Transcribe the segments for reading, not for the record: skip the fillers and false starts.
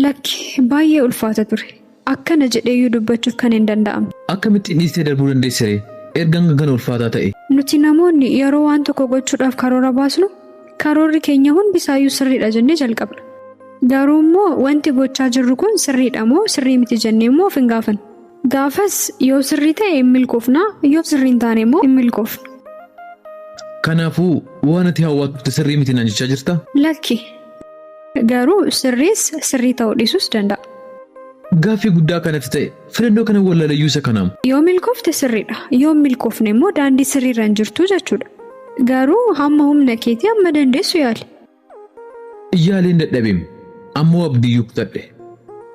Lakki baay'ee ulfaata ture. Akkana jedheeyyuu dubbachuuf kan hin danda'amne. Akkamitti dhiistee darbuu dandeesse ree? Erga hanga kana ulfaataa ta'e. Nuti namoonni yeroo waan tokko gochuudhaaf karoora baasnu karoorri keenya hundisaayyuu sirriidha jennee jalqabna. Garuu immoo wanti gochaa jirru kun sirriidha moo sirrii miti jennee immoo of hin gaafannu. Gaafas yoo sirrii ta'e hin milkoofna, yoo sirrii hin taane immoo hin milkoofnu. Kanaafuu waan ati hawwaa turte sirrii miti naan jechaa jirtaa? Lakki. Garuu sirriis sirrii ta'uu dhiisuus danda'a. Gaaffii guddaa kanatti ta'e filannoo kana wallaaleyyuu isa kanaam. Yoo milkoofte sirriidha. Yoo hin milkoofne immoo daandii sirriirra hin jirtu jechuudha. Garuu hamma humna keetii hamma dandeessu yaali. Yaaleen dadhabeem. Ammoo abdiiyyuu kutadhe.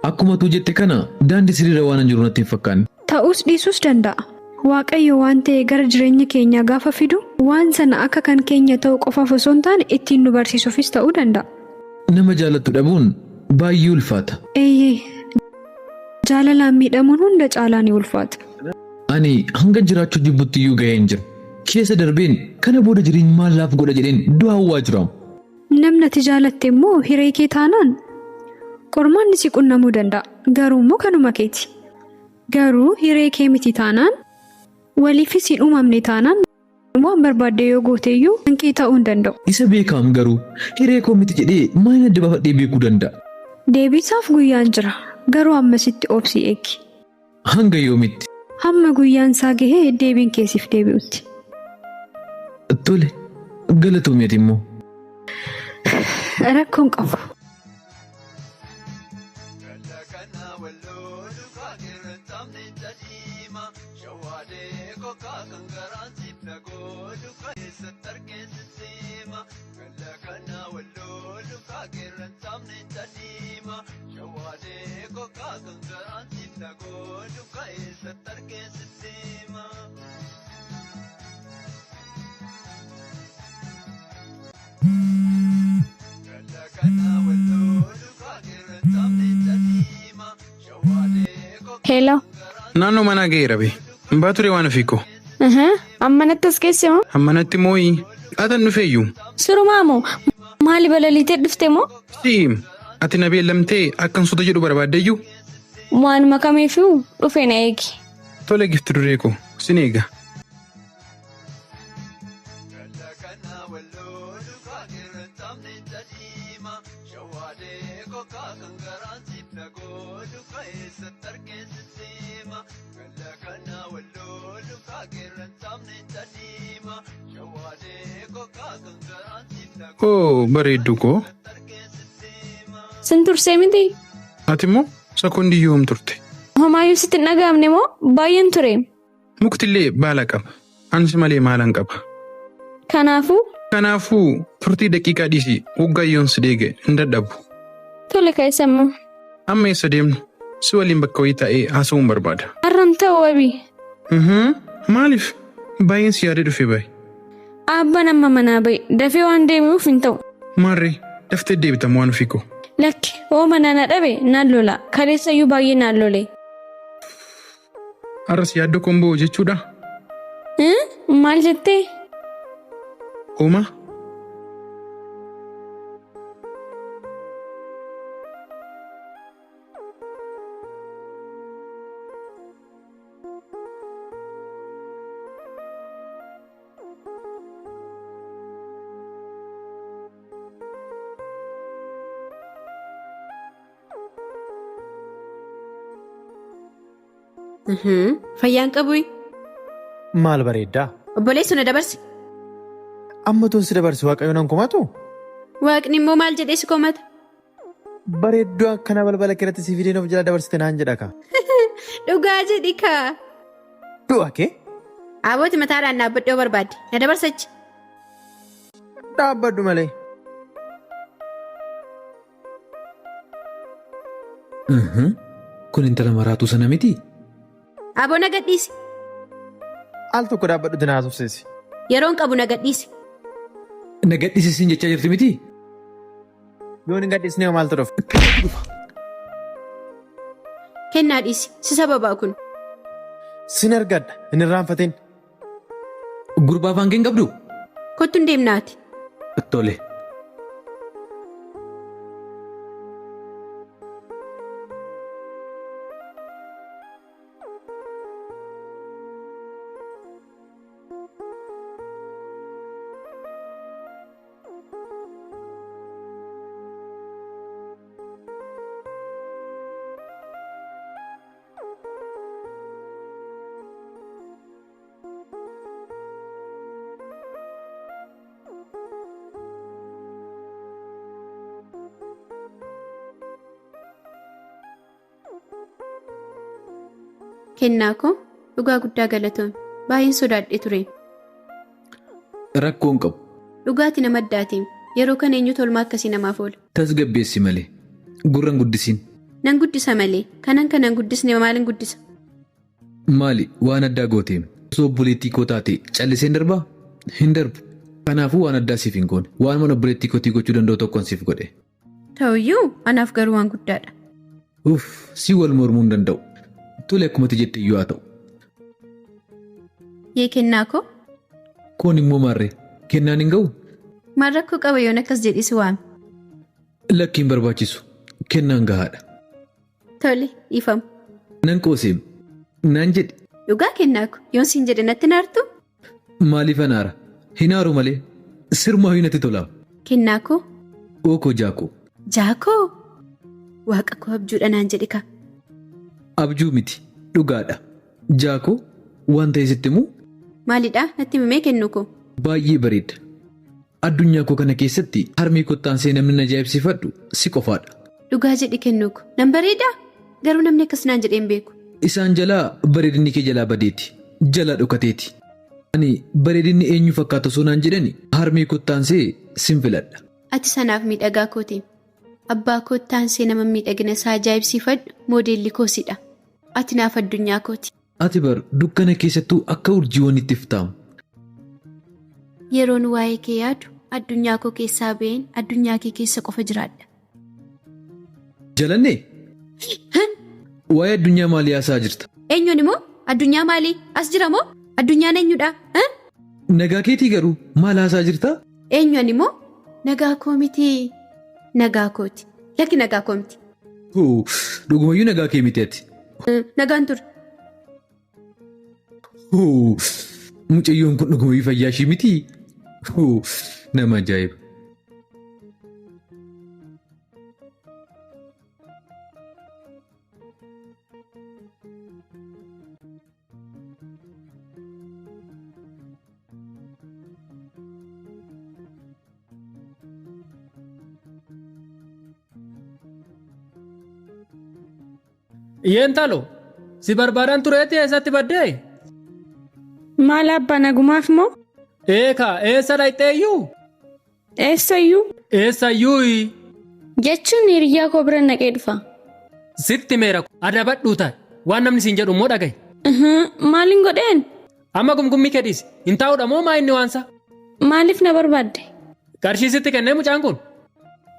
Akkuma atuu jette kana daandii sirriirra waanan jiru natti hin fakkaanne. Ta'uus dhiisuus danda'a. Waaqayyo waan ta'e gara jireenya keenyaa gaafa fidu waan sana akka kan keenya ta'u qofaaf osoo hin taane ittiin nu barsiisuufis ta'uu danda'a. Nama jaallattu dhabuun baay'ee ulfaata. Eeyyee. Jaalalaan miidhamuun hunda caalaa ni ulfaata. Ani hangan jiraachuu jibbutti iyyuu gaheen jira. Keessa darbeen kana booda jireenyi maal naaf godha jedheen du'a hawwaa jiraam. Namni ati jaalatte immoo hiree kee taanaan qormaanni si qunnamuu danda'a. Garuu immoo kanuma keeti. Garuu hiree kee miti taanaan waliifis hin uumamne taanaan waan barbaadde yoo goote iyyuu kan kee ta'uu hin danda'u. Isa beekaam garuu hiree koo miti jedhee maalin adda baafadhee beekuu danda'a? Deebiisaaf guyyaan jira. Garuu ammasitti obsii eegi. Hanga yoomitti? Hamma guyyaan isaa gahee deebiin kee siif deebi'utti. Tole, galatoomi ati immoo. Rakkoo hin qabu. Hello. Naannoo manaa ga'eera bee. Hin baature waan ofii koo. Ammanatti as geesse moo? Ammanatti mooyi. Qaatan dhufeeyyuu. Sirumaa moo? Maali balaliitee dhufte moo? Si'i ati na beellamtee akkan suuta jedhu barbaaddeyyuu. Waanuma kamiifuu dhufe na eegi. Tole gifti duree koo sin eega. Oo bareedduu koo. Sin tursee miti? Ati immoo sekoondii yoom turte? Homaayyuu sitti hin dhaga'amne moo? Baay'een ture. Mukti illee baala qaba. Ansi malee maalan qaba? Kanaafuu? Kanaafuu turtii daqiiqaa dhiisii waggaa yoon si deege hin dadhabu. Tole ka'e amma. Amma eessa deemnu? Si waliin bakka wayii taa'ee haasa'uun barbaada. Har'an ta'u wabii. Maaliif? Baay'een si yaadee dhufe bahe. Abbaan amma manaa ba'e dafee waan deebi'uuf hin ta'u. Maarree daftee deebitamu waan ofii koo. Lakki hoo manaa na dhabe naan lola kaleessayyuu baay'ee naan lole. Har'as yaaddoo koon bo'u jechuudha? Maal jettee? Homaa? Fayyaan qabuyi. Maal bareeddaa? Obboleessu na dabarsi. Amma tun si dabarsi waaqayyo nan komatu? Waaqni immoo maal jedhee si komata? Bareedduu akkana balbala keerratti si fideen of jala dabarsite naan jedha ka. Dhugaa jedhi kaa. Du'a kee? Abooti mataadhaan dhaabbadhu yoo barbaadde. Na dabarsachi. Dhaabbadhu malee. Kun intala maraatuu sana miti? Aboo na gadhiisi. Al tokko dhaabbadhuti na haasofsiisi. Yeroon qabu na gadhiisi. Na gadhiisi siin jechaa jirti miti? Yoon hin gadhiisne hoo maaltu dhufa? Kennaa dhiisi. Si sababaa kun. Sin argadha hin irraanfatin. Gurbaa afaan kee hin qabdu? Kottu hin deemnaati. Tole. Kennaa koo dhugaa guddaa galatoomi. Baay'een sodaadhe ture. Rakkoo hin qabu. Dhugaati nama addaatiin. Yeroo kana eenyutu olmaa akkasii namaaf oola? Tasgabbeessi malee. Gurra hin guddisiin. Nan guddisa malee. Kanan kanan guddisne maalin guddisa? Maali waan addaa gooteem? Osoo obboleettii koo taate calliseen darbaa? Hin darbu. Kanaafuu waan addaa siif hin goone. Waan mana obboleettii kootii gochuu danda'u tokkoon siif godhe. Ta'uyyuu anaaf garuu waan guddaadha. Uff, si wal mormuu hin danda'u. Tole akkuma ati jette iyyuu haa ta'u. Yee kennaa koo. Kun immoo maarree? Kennaan hin ga'u? Maal rakkoo qaba yoon akkas jedhee si waame? Lakki hin barbaachisu. Kennaan gahaadha. Tole, dhiifama. Nan qooseem. Naan jedhi. Dhugaa kennaa ko yoon siin jedhe natti hin aartuu? Maaliifan aara? Hin aaru malee. Sirumaayyuu natti tola. Kennaa koo. Oo koo Jaakoo. Jaakoo? Waaqa koo abjuudha naan jedhi kaa. Abjuu miti. Dhugaadha. Jaakoo, waan ta'e sitti himuu? Maalidha? Natti himi mee kennuu koo. Baay'ee bareedda. Addunyaa koo kana keessatti harmee kootti aansee namni na ajaa'ibsiifadhu si qofaadha. Dhugaa jedhi kennuu koo. Nan bareedaa? Garuu namni akkas naan jedhee hin beeku. Isaan jalaa bareedinni kee jalaa badeeti. Jalaa dhokateeti. Ani bareedinni eenyu fakkaata osoo naan jedhani harmee kootti aansee sin filadha. Ati sanaaf miidhagaa kooti. Abbaa kootti aansee nama miidhagina isaa ajaa'ibsiifadhu moodeelli koo sidha. Ati naaf addunyaa kooti. Ati bar dukkana keessattuu akka urjiiwwanitti iftaam. Yeroon waa'ee kee yaadu addunyaa koo keessaa ba'een addunyaa kee keessa qofa jiraadha. Jalannee? Waa'ee addunyaa maalii haasa'aa jirta? Eenyuun immoo? Addunyaa maalii? As jira moo? Addunyaan eenyudha? Nagaa keetii garuu maal haasa'aa jirta? Eenyu ani immoo? Nagaa koo miti. Nagaa kooti. Lakki nagaa koo miti. Hoo, dhugumayyuu nagaa kee miti ati. Nagaan ture. Hoo, mucayyoon kun dhugumayyuu fayyaa ishii miti. Hoo, nama ajaa'iba. Iyyeen talo, si barbaadaan tureetti eessatti baddee? Maal abbaa nagumaaf moo? Eekaa eessa dhaqxeeyyuu? Eessayyuu? Eessayyuu? Jechuun hiriyyaa koo bira naqee dhufa. Sitti meera adabadhuu ta'i. Waan namni siin jedhu immoo dhaga'i. Maaliin godheen? Amma gumgummii kee dhiisi. Hin taa'uudha moo maa inni waansa? Maaliif na barbaadde? Qarshii sitti kennee mucaan kun?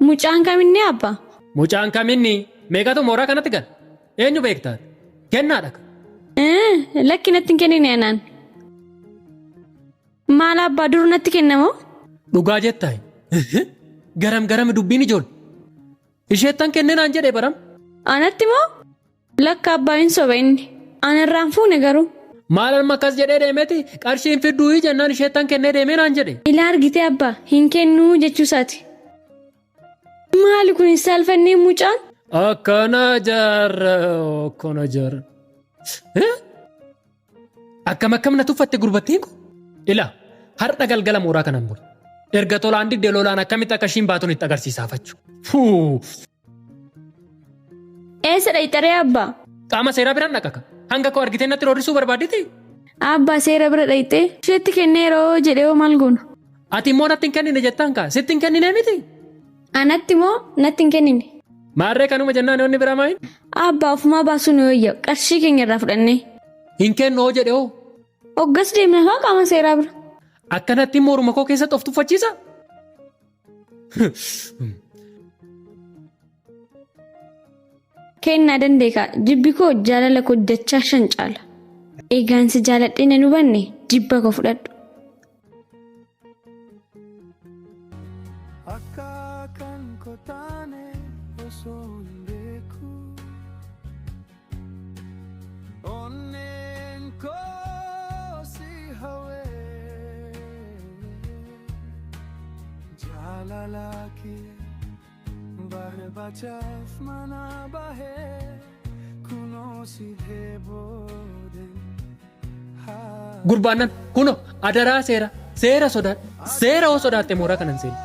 Mucaan kaminni abbaa? Mucaan kaminni meeqatu mooraa kanatti gala? Eenyu beektaa? Kennaadha. Lakki natti hin kennine anaan. Maal abbaa dur natti kennamoo? Dhugaa jettaa? Garam garam dubbiin ijoollee. Isheettan kennee naan jedhee baram. Anatti moo? Lakka abbaa hin soba inni. Anarraan fuune garuu. Maal amma akkas jedhee deemeeti qarshiin fidduu jennaan isheettan kennee deemee naan jedhe. Ilaa argitee abbaa hin kennuu jechuusaati. Maali kun hin saalfannee mucaan? Akkana jaarra akkana jaarra. Akkam akkam na tuffatte gurbattiin kun? Ilaa har'a galgala mooraa kanan bulu. Erga tolaan didde lolaan akkamitti akka ishiin baatuun itti agarsiisaafachu. Fuu! Eessa dhayxaree abbaa? Qaama seeraa biraan dhaqaka. Hanga koo argitee natti roorrisuu barbaadditi? Abbaa seera bira dhayxee isheetti kenneeroo jedhee hoo maal goona? Ati immoo natti hin kennine jettaan kaa sitti hin kennine miti? Anatti moo natti hin kennine? Maarree kanuma jennaan yoonni biraa maayin? Abbaa ofumaa baasuu nu wayya qarshii keenya irraa fudhannee. Hin kennu hoo jedhe hoo? Hoggas deemna haa qaama seeraa bira. Akkanatti morma koo keessatti of tuffachiisa? Kennaa dandeeka jibbi koo jaalala koo dachaa shan caala. Egaan si jaaladhee nan hubanne jibba koo fudhadhu. Akka kan koo taane osoo hin beeku. Onneen koo si hawee. Jaalala kee barbaachaaf mana bahee kunoo si dheebodeen. Gurbaan nan kunoo adaraa seera seera sodaadhu seera hoo sodaatte mooraa kanan seeni.